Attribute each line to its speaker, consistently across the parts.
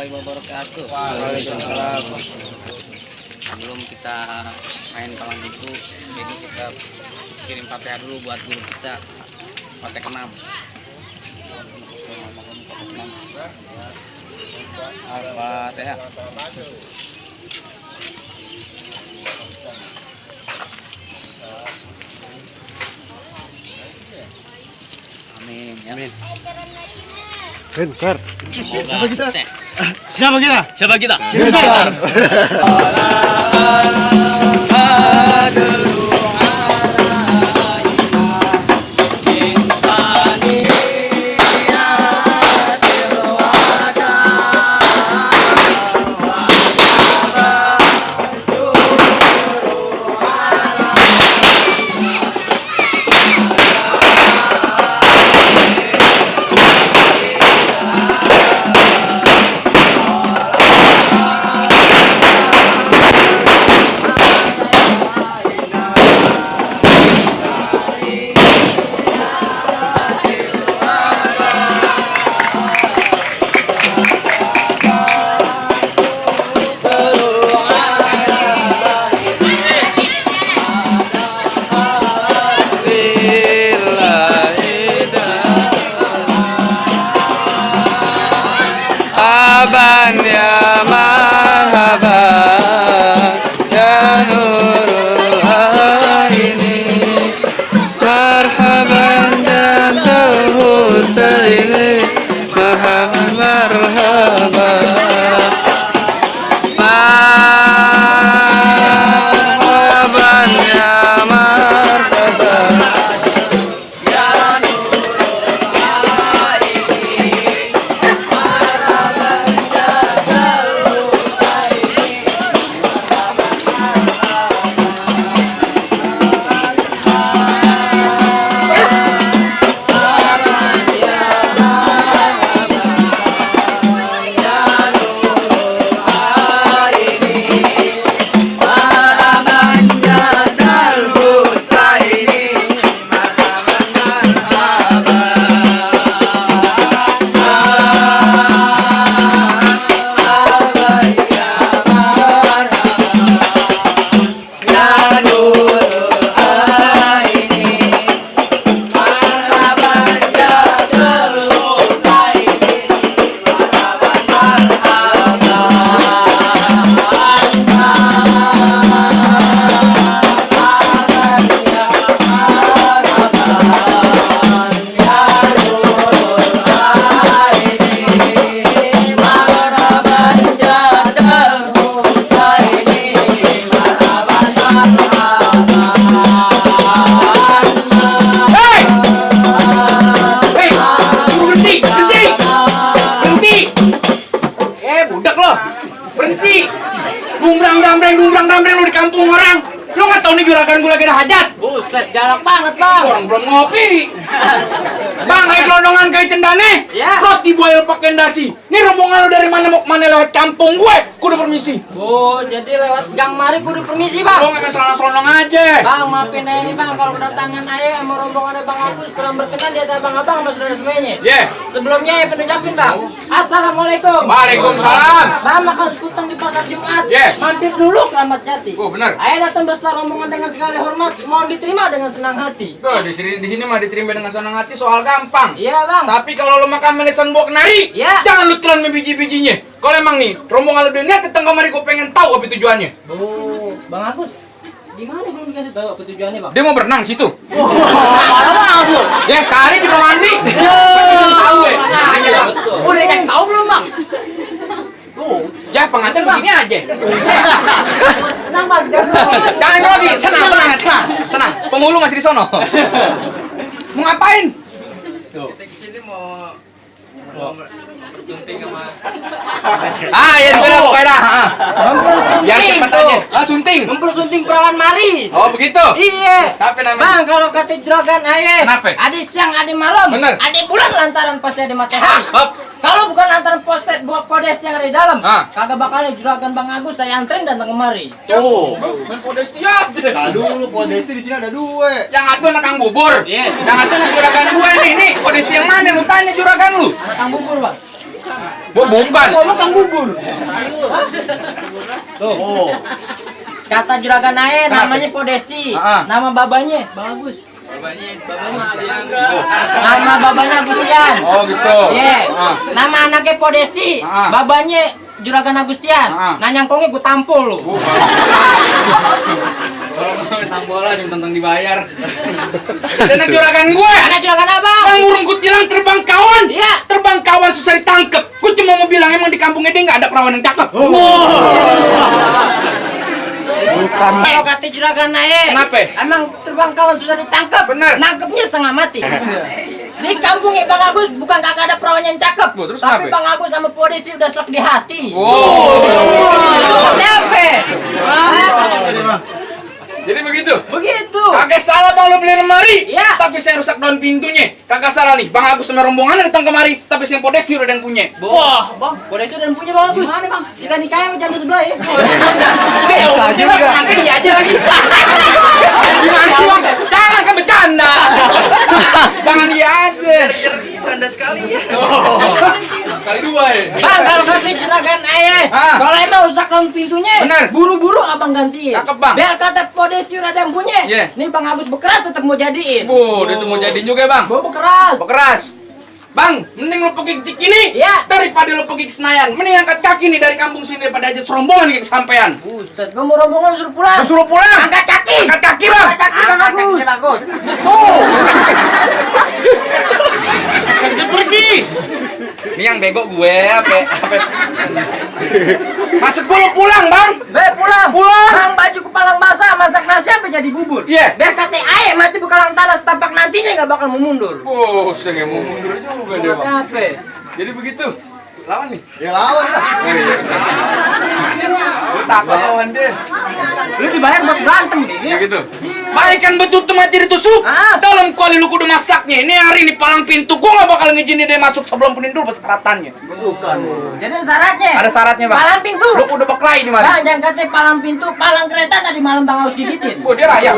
Speaker 1: warahmatullahi wabarakatuh.
Speaker 2: Waalaikumsalam.
Speaker 1: Sebelum kita main kawan itu, jadi kita kirim Fatihah dulu buat guru kita, Fatihah ke-6. Al-Fatihah. Amin. Ya.
Speaker 2: Amin.
Speaker 3: Bentar.
Speaker 1: Semoga sukses.
Speaker 3: Siapa kita?
Speaker 1: Siapa kita?
Speaker 3: Bentar.
Speaker 2: Marhaban ya marhaban ya nurul aini, marhaban jantul husaini, marhaban marhaban marhaban ya marhaban.
Speaker 4: Berhenti. Dumbrang dambreng lu di kampung orang. Lu nggak tahu nih juragan gue lagi ada hajat.
Speaker 1: Buset, galak banget, Bang.
Speaker 4: Orang belum ngopi. Bang, kayak gelondongan kayak cendane.
Speaker 1: Ya.
Speaker 4: Roti boil pakai nasi. Ini rombongan lu dari mana mau kemana lewat kampung gue? Kudu permisi.
Speaker 1: Oh, jadi lewat gang mari kudu permisi, Bang.
Speaker 4: Lu nggak main selonong aja.
Speaker 1: Bang, maafin aja nih, Bang, kalau kedatangan ayah sama rombongan Bang Agus kurang berkenan di hadapan abang sama saudara semuanya.
Speaker 4: Yeah.
Speaker 1: Sebelumnya ya pengucapin, Bang. Assalamualaikum.
Speaker 4: Waalaikumsalam.
Speaker 1: Bang, makan sekutang di pasar Jumat.
Speaker 4: Yeah.
Speaker 1: Mampir dulu ke Ramat Jati.
Speaker 4: Oh, benar.
Speaker 1: Ayah datang beserta rombongan dengan segala hormat, mohon diterima dengan senang hati.
Speaker 4: Tuh, di sini mah diterima dengan senang hati soal gampang.
Speaker 1: Iya, Bang.
Speaker 4: Tapi kalau lu makan melesan buah kenari,
Speaker 1: Ya.
Speaker 4: jangan lu telan biji-bijinya. Kalau emang nih, rombongan lu udah niat datang kemari, gue pengen tahu apa tujuannya.
Speaker 1: Oh, Bang Agus. Gimana belum dikasih tahu apa tujuannya, Bang?
Speaker 4: Dia mau berenang di situ.
Speaker 1: Malah lu.
Speaker 4: Ya kali di bawah mandi. Belum tahu ya.
Speaker 1: Udah dikasih tahu belum, Bang?
Speaker 4: Ya pengantin begini aja.
Speaker 1: Tenang, Bang.
Speaker 4: Jangan grogi, tenang. Penghulu masih di sono. Mau ngapain?
Speaker 1: Kita kesini mau bersunting sama
Speaker 4: Ya sudah pokoknya dah. Biar cepat aja. Sunting.
Speaker 1: mempersunting perawan mari.
Speaker 4: Oh begitu.
Speaker 1: Iya.
Speaker 4: Siapa namanya?
Speaker 1: Bang, kalau kata juragan ayah,
Speaker 4: Kenapa?
Speaker 1: ade siang, ade malam,
Speaker 4: Bener.
Speaker 1: ade bulan lantaran pasti ada matahari.
Speaker 4: Hop.
Speaker 1: Kalau bukan lantaran postet buat podes yang ada di dalam,
Speaker 4: Ah.
Speaker 1: kagak bakal ada juragan Bang Agus saya anterin datang kemari.
Speaker 4: Tuh. Main podesti aja.
Speaker 3: Nah dulu Podesti di sini ada dua.
Speaker 4: Yang satu anak Kang Bubur.
Speaker 1: Iya.
Speaker 4: Yang satu anak juragan gue nih. Nih, podesti yang mana? Lu tanya juragan lu.
Speaker 1: Anak Kang Bubur, Bang.
Speaker 4: Bukan.
Speaker 3: Ngomong Kang Bubur.
Speaker 4: Oh.
Speaker 5: Kata juragan Ae
Speaker 4: Kenapa?
Speaker 5: namanya Podesti.
Speaker 4: Ah.
Speaker 5: Nama babanya bagus. Nama babanya Agustian.
Speaker 4: Oh gitu.
Speaker 5: Iya.
Speaker 4: Ah.
Speaker 5: Nama anaknya Podesti.
Speaker 4: Ah.
Speaker 5: Babanya Juragan Agustian.
Speaker 4: Ah.
Speaker 5: Nah nyangkongnya gue tampol lu.
Speaker 4: Tentang bola tentang dibayar. Anak juragan gue.
Speaker 5: Anak juragan apa?
Speaker 4: Yang ngurung kutilang terbang kawan.
Speaker 5: Iya.
Speaker 4: Terbang kawan susah ditangkep. Gue cuma mau bilang emang di kampungnya dia nggak ada perawan yang cakep.
Speaker 5: Kalau kata juragan Ae.
Speaker 4: Kenapa?
Speaker 5: Emang terbang kawan susah ditangkap.
Speaker 4: Bener.
Speaker 5: Nangkepnya setengah mati. Di kampungnya Bang Agus bukan kagak ada perawan yang cakep.
Speaker 4: Loh, terus
Speaker 5: tapi
Speaker 4: kenapa?
Speaker 5: Bang Agus sama Podesti udah selek di hati.
Speaker 4: Kenapa? Jadi begitu.
Speaker 5: Begitu.
Speaker 4: Kagak salah bang lo beli lemari.
Speaker 5: Iya.
Speaker 4: Tapi saya rusak daun pintunya. Kagak salah nih. Bang Agus sama rombongan datang kemari. Tapi si yang Podesti udah yang punya.
Speaker 5: Wah, Bang, Podesti udah punya Bang Agus. Gimana, Bang? Kita nikahnya sama janda sebelah ya.
Speaker 4: Bisa juga. Nanti dia aja lagi. Gimana sih bang? Jangan kan bercanda. Jangan dia aja. Bercanda sekali ya. Sekali dua ya.
Speaker 5: Bang, kalau kata juragan Ae,
Speaker 4: Ah.
Speaker 5: kalau emang rusak daun pintunya,
Speaker 4: Bener.
Speaker 5: buru-buru abang gantiin.
Speaker 4: Cakep, Bang.
Speaker 5: Biar kata Podesti udah ada yang punya.
Speaker 4: Iya.
Speaker 5: Nih Bang Agus bekeras tetap mau jadiin.
Speaker 4: Bu, dia tuh mau jadiin juga bang.
Speaker 5: Gua bekeras.
Speaker 4: Bekeras. Bang, mending lo pergi ke Cikini
Speaker 5: Iya.
Speaker 4: daripada lo pergi ke Senayan. Mending angkat kaki nih dari kampung sini daripada aja serombongan kayak kesampean.
Speaker 5: Buset, gua mau rombongan suruh pulang.
Speaker 4: Suruh pulang.
Speaker 5: Angkat kaki.
Speaker 4: Angkat kaki bang.
Speaker 5: Angkat kaki Bang
Speaker 4: Angkat
Speaker 5: Agus.
Speaker 4: kaki, Bagus.
Speaker 3: Bisa pergi.
Speaker 4: Ini yang bego gue apa? Maksud gue lo pulang bang?
Speaker 5: Pulang.
Speaker 4: Pulang.
Speaker 5: Bang baju kepalang basah, masak nasi sampai jadi bubur.
Speaker 4: Iya.
Speaker 5: Biar kata Ae mati bekalang tanah setapak nantinya nggak bakal mau mundur.
Speaker 4: Oh, saya mau mundur juga dia bang.
Speaker 5: Apa?
Speaker 4: Jadi begitu. Lawan nih.
Speaker 3: Ya lawan lah.
Speaker 4: Gue takut lawan dia.
Speaker 5: Lu dibayar buat berantem
Speaker 4: Ya
Speaker 5: deh.
Speaker 4: gitu. Baik kan betul tuh mati ditusuk.
Speaker 5: Ah.
Speaker 4: Dalam kuali lu kudu masaknya. Ini hari ini palang pintu. Gue gak bakal ngizinin dia masuk sebelum penin dulu persyaratannya.
Speaker 5: Bukan. Jadi syaratnya.
Speaker 4: Ada syaratnya bang.
Speaker 5: Palang pintu.
Speaker 4: Lu kudu berkelahi di mana?
Speaker 5: Bang, jangan katanya palang pintu, palang kereta tadi malam Bang harus gigitin.
Speaker 4: Oh, dia rayap.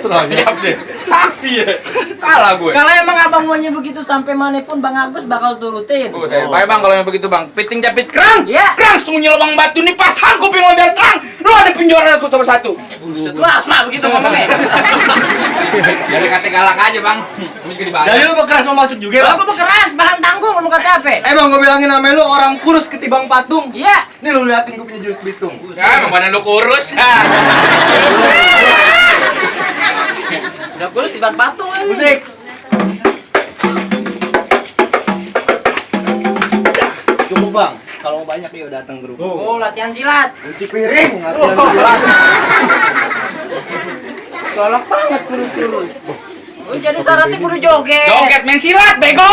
Speaker 4: Rayap deh. Sakti ya. Kalah gue.
Speaker 5: Kalau emang abang maunya begitu sampai manapun Bang Agus bakal turutin.
Speaker 4: Oh, saya baik bang kalau yang begitu bang. Piting japit kerang.
Speaker 5: Iya.
Speaker 4: Kerang sembunyi lubang batu nih pasang kuping lo biar terang. Lu ada penjara satu sama satu.
Speaker 5: Buset, lu asma begitu ngomongnya.
Speaker 4: Jadi kata galak aja bang. Mungkin dibayar.
Speaker 3: Jadi lu bekeras mau masuk juga,
Speaker 5: Kalau
Speaker 3: Bang?
Speaker 5: gua bekeras, palang tanggung lu kata apa?
Speaker 3: Emang gue bilangin sama lu orang kurus ketibang patung.
Speaker 5: Iya.
Speaker 3: Nih lu liatin gue punya jurus Bitung.
Speaker 4: Ya, emang badan lu kurus.
Speaker 5: Udah kurus tiba patung ini.
Speaker 3: Musik. Cukup bang. Kalau mau banyak ya datang ke rumah.
Speaker 5: Oh, latihan silat.
Speaker 3: Cuci piring. Latihan silat.
Speaker 5: Galak banget kurus-kurus. Oh, jadi syaratnya kudu joget.
Speaker 4: Joget main silat, bego.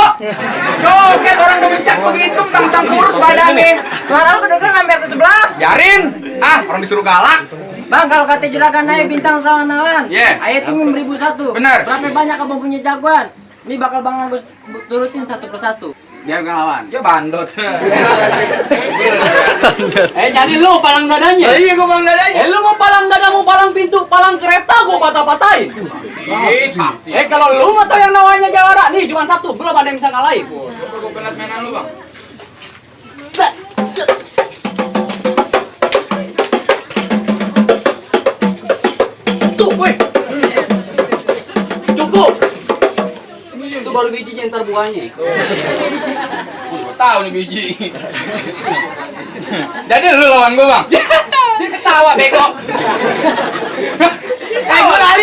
Speaker 4: Joget orang udah mencak begitu, tentang kurus badannya.
Speaker 5: Suara lu kedengeran hampir ke sebelah.
Speaker 4: Biarin. Ah, orang disuruh galak.
Speaker 5: Bang, kalau kata juragan Ae bintang sawanaan.
Speaker 4: Iya.
Speaker 5: Ae tinggi 1001.
Speaker 4: Bener.
Speaker 5: Berapa banyak abang punya jagoan? Ini bakal Bang Agus turutin satu persatu.
Speaker 4: Biar gak lawan. Dia bandot.
Speaker 5: Jadi lu palang dadanya.
Speaker 3: Iya gue bang dadanya.
Speaker 5: Lu mau palang dada, mau palang pintu, palang kereta gua patah-patahin.
Speaker 4: Sakti.
Speaker 5: Kalau lu mau tau yang namanya jawara, nih cuma satu, belum ada yang bisa ngalahin.
Speaker 4: Coba gue pelat mainan lu, Bang.
Speaker 5: Tuh, weh. Cukup. Itu baru bijinya ntar buahnya.
Speaker 4: Gua tahu nih biji. Jadi lu lawan gua, Bang. Dia ketawa bego.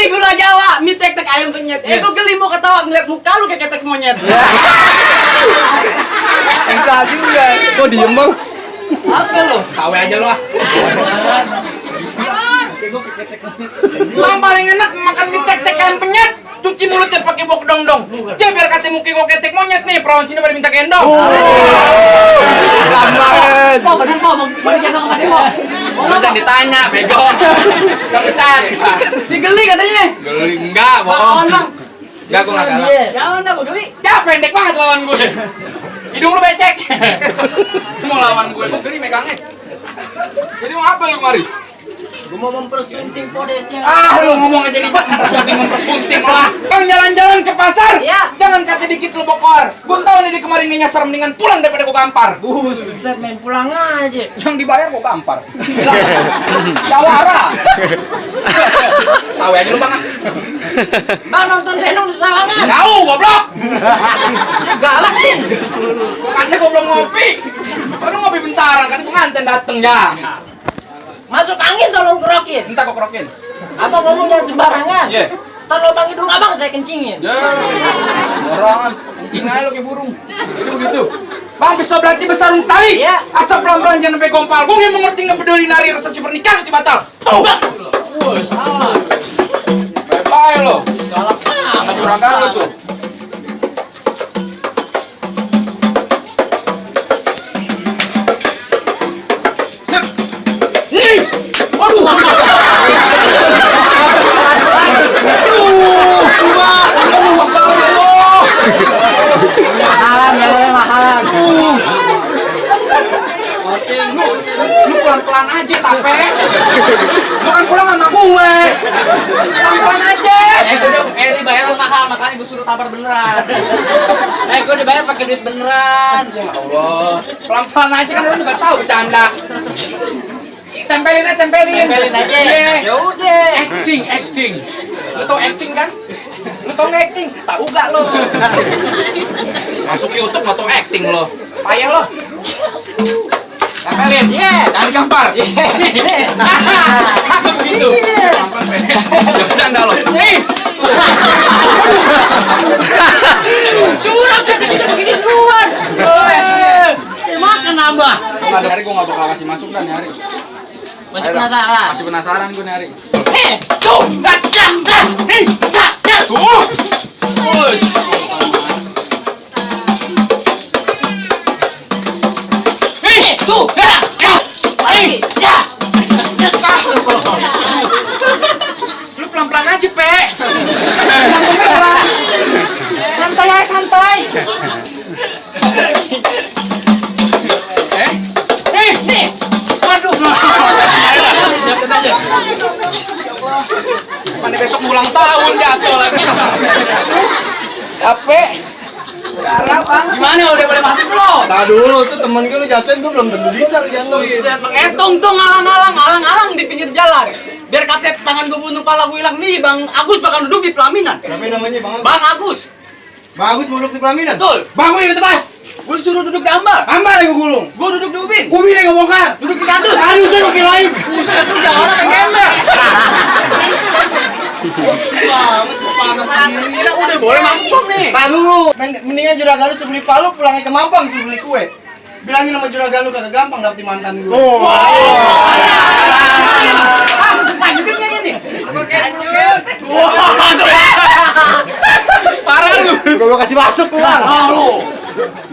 Speaker 5: Gula Jawa, mie tek-tek ayam penyet. Gua geli mau ketawa ngeliat muka lu kayak ketek monyet.
Speaker 3: Sisa juga. Kok diem bang?
Speaker 5: Apa lu?
Speaker 4: Tawe aja lu ah. Bang paling enak makan mie tek-tek ayam penyet. Cuci mulutnya pakai bok dong-dong. Ya biar kata muka gua ketek monyet nih, perawan sini pada minta gendong.
Speaker 3: Pelan banget.
Speaker 5: Mau bener mau gendong sama dia mau.
Speaker 4: Lu jangan ditanya, bego. Gak bercanda.
Speaker 5: Dia geli katanya.
Speaker 4: Geli enggak, bohong.
Speaker 5: Bang.
Speaker 4: Enggak, gua enggak galak.
Speaker 5: Jangan dah gua geli.
Speaker 4: Ya pendek banget lawan gue. Hidung lu becek. Mau lawan gue geli megangnya. Jadi mau apa lu kemari?
Speaker 5: Gua mau mempersunting Podesti.
Speaker 4: Ah, lu ngomong aja jadi mempersunting lah. Bang jalan-jalan ke pasar.
Speaker 5: Iya.
Speaker 4: Jangan kata dikit lu bokor. Gua tahu nih di kemarin nyasar mendingan pulang daripada gua gampar.
Speaker 5: Buset, main pulang aja.
Speaker 4: Yang dibayar gua gampar. Jawara. Tahu aja lu Bang.
Speaker 5: Bang nonton Denong di Sawangan.
Speaker 4: Tahu goblok.
Speaker 5: Galak nih.
Speaker 4: Makanya gua belum ngopi. Baru ngopi bentaran kan pengantin dateng ya.
Speaker 5: Masuk angin tolong kerokin.
Speaker 4: Entar gua kerokin.
Speaker 5: Abang ngomong jangan sembarangan.
Speaker 4: Iya.
Speaker 5: Ntar lubang hidung abang saya kencingin.
Speaker 4: Ya. Orang kencing aja lu kayak burung. Itu begitu. Bang bisa berarti besar tali.
Speaker 5: Iya.
Speaker 4: Asal pelan-pelan jangan sampai gompal. Gue yang mengerti nggak peduli nari resepsi pernikahan itu batal. Tuh. Wah, salah. Bye-bye lo.
Speaker 5: Galak
Speaker 4: Nggak juragan lo tuh. Nih. Waduh.
Speaker 5: Mahalan ya, mahalan.
Speaker 4: Lu pelan-pelan aja tape. Lu kan pulang sama gue. Pelan-pelan aja.
Speaker 5: Dibayar mahal makanya gue suruh tabar beneran. Gue dibayar pakai duit beneran.
Speaker 4: Ya Allah. Pelan-pelan aja kan lu juga tahu bercanda. Tempelin aja.
Speaker 5: Tempelin aja.
Speaker 4: Iya.
Speaker 5: Ya udah.
Speaker 4: Acting. Lu tau acting kan? Lu tau nggak acting? Tahu gak lo? Masuk YouTube nggak tau acting lo. Payah lo. Tempelin.
Speaker 5: Iya.
Speaker 4: Jangan gampar.
Speaker 5: Iya.
Speaker 4: Begitu.
Speaker 5: Iya.
Speaker 4: Jangan bercanda lo. Nih.
Speaker 5: Curang kecil begini duluan. Makan nambah.
Speaker 4: Hari gue nggak bakal kasih masuk dan nyari.
Speaker 5: Masih
Speaker 4: Ayo,
Speaker 5: penasaran?
Speaker 4: Masih penasaran gue nyari.
Speaker 5: Tuh, datang.
Speaker 4: Tuh. Push.
Speaker 5: Tuh, lagi. Ya.
Speaker 4: Lu pelan-pelan aja, Pe. Pelan-pelan. Santai aja, santai. Nih. Waduh.
Speaker 5: Jatuh aja.
Speaker 4: Mana besok ulang tahun jatuh lagi. Ape.
Speaker 5: Gimana udah boleh masuk lo?
Speaker 3: Nah dulu tuh temen gue lu jatuhin gue belum tentu bisa lu jatuhin.
Speaker 5: Buset, mengetong tuh alang-alang di pinggir jalan. Biar KTP tangan gue bunuh pala gue hilang nih, Bang Agus bakal duduk di pelaminan.
Speaker 3: Siapa namanya Bang Agus?
Speaker 5: Bang Agus.
Speaker 3: Bang Agus mau duduk di pelaminan?
Speaker 5: Betul.
Speaker 3: Bang gue yang tebas.
Speaker 5: Gue disuruh duduk di ambar.
Speaker 3: Ambar yang gue gulung.
Speaker 5: Gue duduk di ubin.
Speaker 3: Gue bilang gak bongkar.
Speaker 5: Duduk di kardus.
Speaker 3: Aduh saya gue kirain.
Speaker 5: Buset tuh jangan orang yang gembel.
Speaker 3: Banget gue panas sendiri.
Speaker 5: Kira udah boleh masuk nih.
Speaker 3: Nah dulu, mendingan juragan lu sebeli palu pulangnya ke Mampang sebeli kue. Bilangin sama juragan lu kagak gampang dapetin mantan gue.
Speaker 5: Lanjutin nyanyi nih.
Speaker 4: Parah lu.
Speaker 3: Gue kasih masuk lu Bang.
Speaker 5: Oh lu.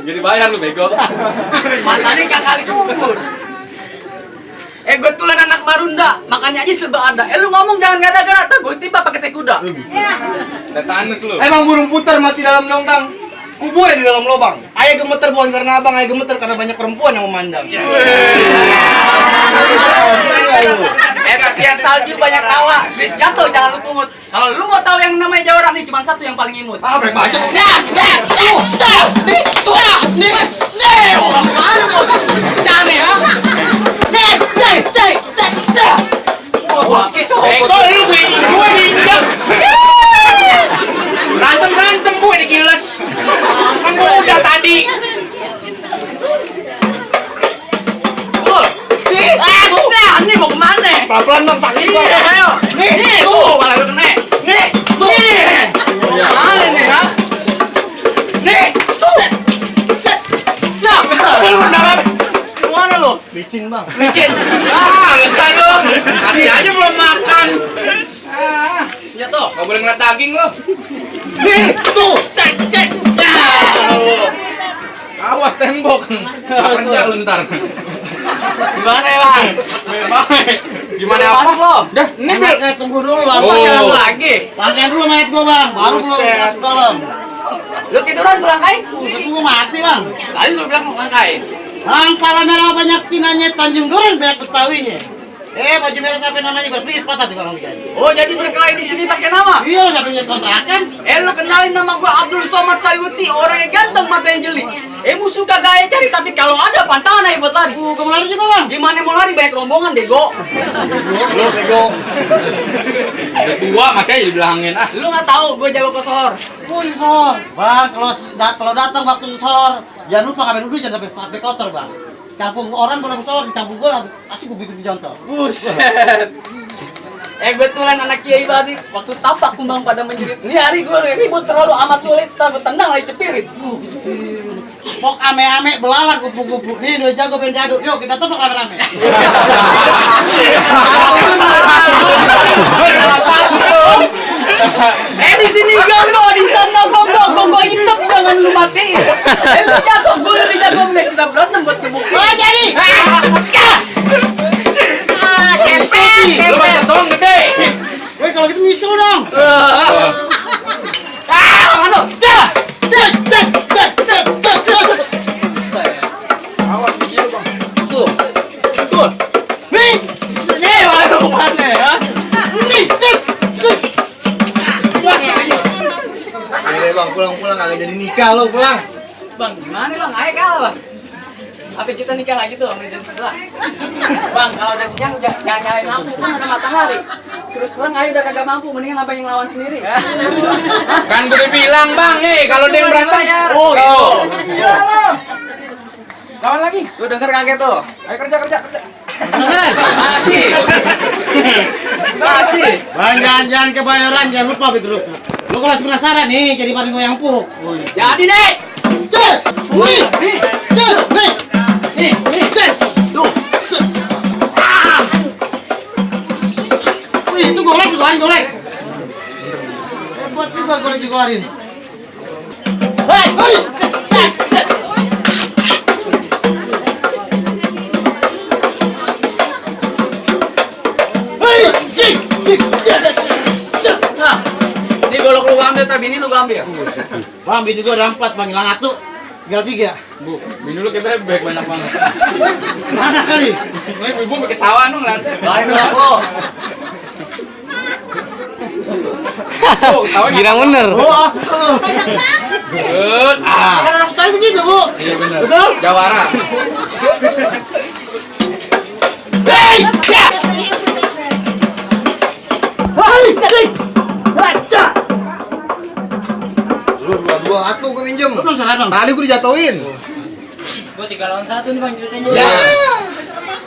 Speaker 4: Jadi bayar lu bego.
Speaker 5: Mantannya gak kali kubur. Gue tulen anak Marunda, makanya aja serba ada. Lu ngomong jangan gada-gada, gue tiba pakai teh kuda.
Speaker 4: Tetanus lu.
Speaker 3: Emang burung putar mati dalam dongkang. Kubur di dalam lubang. Ayah gemeter bukan karena abang, ayah gemeter karena banyak perempuan yang memandang.
Speaker 5: Latihan salju banyak tawa, jatuh jangan lu pungut. Kalau lu mau tahu yang namanya Jawara nih, cuma satu yang paling imut.
Speaker 4: Ah, baik banget.
Speaker 5: Jangan ya.
Speaker 4: Bego lu gue injak. Berantem gue digiles. Kan gue udah tadi.
Speaker 5: Ini mau kemana?
Speaker 3: Pelan-pelan Bang, sakit Bang.
Speaker 5: Ayo. Nih, tuh malah lu kena.
Speaker 3: Nih,
Speaker 5: Nih. Mana nih, ha?
Speaker 3: nih,
Speaker 5: Tuh. Set. Mana lu?
Speaker 3: licin Bang.
Speaker 5: Bikin.
Speaker 4: Alasan lu. Kasih aja belum makan.
Speaker 5: Siap tuh.
Speaker 4: Gak boleh ngeliat daging lu.
Speaker 3: Nih, tuh.
Speaker 5: Cek.
Speaker 4: Awas tembok. Kerja lu ntar.
Speaker 5: Gimana ya, Bang?
Speaker 4: Gimana
Speaker 5: Masuk
Speaker 4: apa?
Speaker 5: lo.
Speaker 4: Dah, ini bil.
Speaker 3: Tunggu dulu,
Speaker 4: Oh.
Speaker 5: Jalan lagi.
Speaker 3: Langkain dulu mayat gua Bang, baru belum
Speaker 5: Buset.
Speaker 3: masuk dalam.
Speaker 5: Lu tiduran gue langkain?
Speaker 3: Buset gua mati Bang.
Speaker 5: Tadi lu bilang mau langkain.
Speaker 3: Bang, pala merah banyak cinanya, Tanjung Duren banyak Betawinya. Baju merah siapa namanya? Berpikir patah tuh kalau digaji.
Speaker 5: Oh, jadi berkelahi di sini pakai nama?
Speaker 3: Iya, lo siapa yang kontrakan?
Speaker 5: Lu kenalin nama gua Abdul Somad Sayuti, orangnya ganteng, matanya jeli. Suka gaya cari, tapi kalau ada pantangan ayo buat lari.
Speaker 3: Kamu lari juga bang?
Speaker 5: Gimana mau lari, banyak rombongan dego.
Speaker 3: Lo bego.
Speaker 4: Udah tua masih aja dibilangin ah.
Speaker 5: Lu nggak tahu gua jago ke Sor.
Speaker 3: Sor. Bang, kalau datang waktu sor, jangan lupa kamera dulu jangan sampai kotor bang. Kampung orang boleh sor, di kampung gua pasti gua bikin contoh.
Speaker 5: Buset. Kebetulan anak Kiai Badi waktu tapak kumbang pada menjerit. Nih hari gue ribut terlalu amat sulit, tar tendang lagi cepirit.
Speaker 3: Pok ame-ame belalang kupu-kupu. Nih dua jago pengen jaduk. Yuk kita tepuk rame-rame.
Speaker 5: Di sini gongo, di sana gongo hitam jangan lu matiin. Lu jago, gue lebih jago nih kita berantem buat kebukti.
Speaker 3: Oh jadi.
Speaker 4: Lu baca tolong gede.
Speaker 3: Woi kalau gitu miss kamu dong.
Speaker 5: Mana?
Speaker 4: Awas video bang.
Speaker 5: Tuh.
Speaker 3: Nih.
Speaker 5: Waduh mana ya?
Speaker 3: Nih.
Speaker 5: Wah,
Speaker 3: Bang pulang kagak jadi nikah lo pulang.
Speaker 5: Bang, gimana bang? Ayo kalah bang. Apa kita nikah lagi tuh sama jam sebelah? Bang, kalau udah siang jangan nyalain lampu, kan ada matahari. Terus terang ayo udah kagak mampu, mendingan abang yang lawan sendiri.
Speaker 4: Kan gue udah bilang bang nih kalau dia yang berantem.
Speaker 5: Oh, gitu.
Speaker 4: Lawan lagi.
Speaker 5: Lu denger kaget tuh?
Speaker 4: Ayo kerja.
Speaker 5: Masih.
Speaker 3: Bang jangan kebayaran jangan lupa big grup. Lo kalau penasaran nih jadi paling goyang puk.
Speaker 5: Jadi deh.
Speaker 3: Cus. Wih. Cus. Wih.
Speaker 5: Nih,
Speaker 3: Cus.
Speaker 5: tuh.
Speaker 3: Wih itu golek. Hebat juga golek dikeluarin. Hei.
Speaker 5: Nah, ini golok lu ambil, tapi ini lu ambil.
Speaker 3: Bang, bini gua ada 4, bang, hilang 1, tinggal 3.
Speaker 4: Bu, bini lu kayak bebek banyak banget.
Speaker 3: Mana kali?
Speaker 4: Ibu pakai tawa dong ngeliatnya.
Speaker 5: Lain golok lu.
Speaker 4: Tuh, tawanya
Speaker 2: Girang bener.
Speaker 3: Oh,
Speaker 4: Good.
Speaker 3: kan orang tahu begitu, Bu.
Speaker 4: Iya bener.
Speaker 3: Betul?
Speaker 4: Jawara.
Speaker 3: Hei!
Speaker 6: Dua atuh gue minjem.
Speaker 3: Lu belum salah, Bang.
Speaker 6: Tadi gue dijatuhin.
Speaker 5: Gua 3 lawan 1 nih bang ceritanya.
Speaker 6: Ya.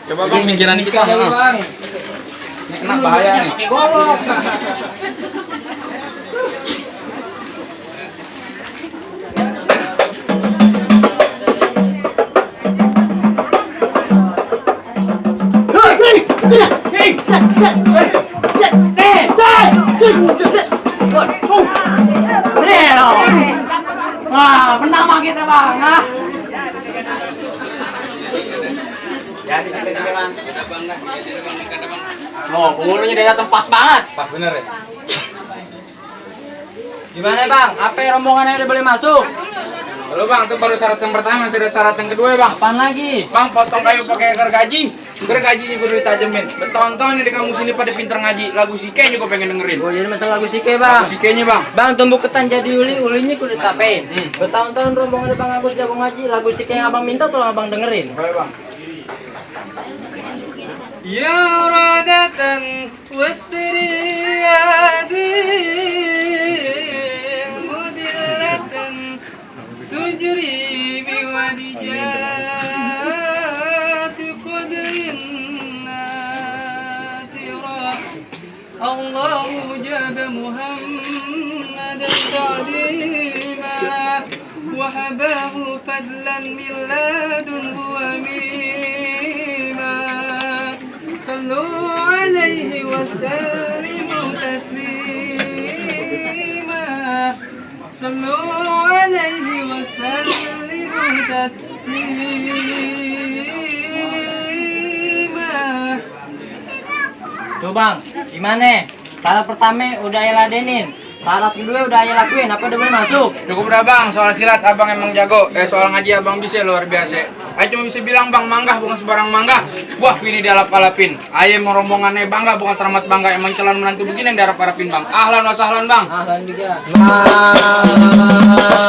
Speaker 4: Coba bang pinggiran kita.
Speaker 6: Nikah kali, Bang.
Speaker 4: Ini kena bahaya nih.
Speaker 5: Pakai golok. Wah, menang bang kita bang. Jadi kita juga bang. Oh, penghulunya dia datang pas banget.
Speaker 4: Pas bener ya.
Speaker 5: Gimana bang? Apa rombongannya udah boleh masuk?
Speaker 4: Lalu bang, itu baru syarat yang pertama, masih ada syarat yang kedua ya bang.
Speaker 5: Apaan lagi?
Speaker 4: Bang, potong kayu pakai gergaji. Gergaji juga udah ditajemin. Bertahun-tahun nih di kampung sini pada pinter ngaji. Lagu Sike juga pengen dengerin.
Speaker 5: Oh jadi masalah lagu sike bang.
Speaker 4: Lagu Sikenya bang.
Speaker 5: Bang tumbuh ketan jadi ulinya kudu tapein. Bertahun-tahun rombongan Bang Agus jago ngaji, lagu sike yang abang minta tolong abang dengerin.
Speaker 4: Baik bang.
Speaker 2: Ya radatan wastriyadin mudillatan tujri biwadijati qadrin natira Allahu jada Muhammadan ta'dima wa habahu fadlan min ladunhu wa mima صلوا عليه وسلموا تسليما صلوا عليه وسلموا تسليما.
Speaker 5: Tuh bang, gimana? Syarat pertama udah ayah ladenin, syarat kedua udah ayah lakuin, apa udah boleh masuk?
Speaker 4: Cukup dah bang, soal silat abang emang jago. Soal ngaji abang bisa luar biasa. Ayo cuma bisa bilang bang mangga bukan sebarang mangga. Wah ini dialap-alapin. Ayo mau rombongannya bangga bukan teramat bangga. Emang calon menantu begini yang diharap-harapin bang. Ahlan wa sahlan bang.
Speaker 5: Ahlan juga.
Speaker 3: Nah,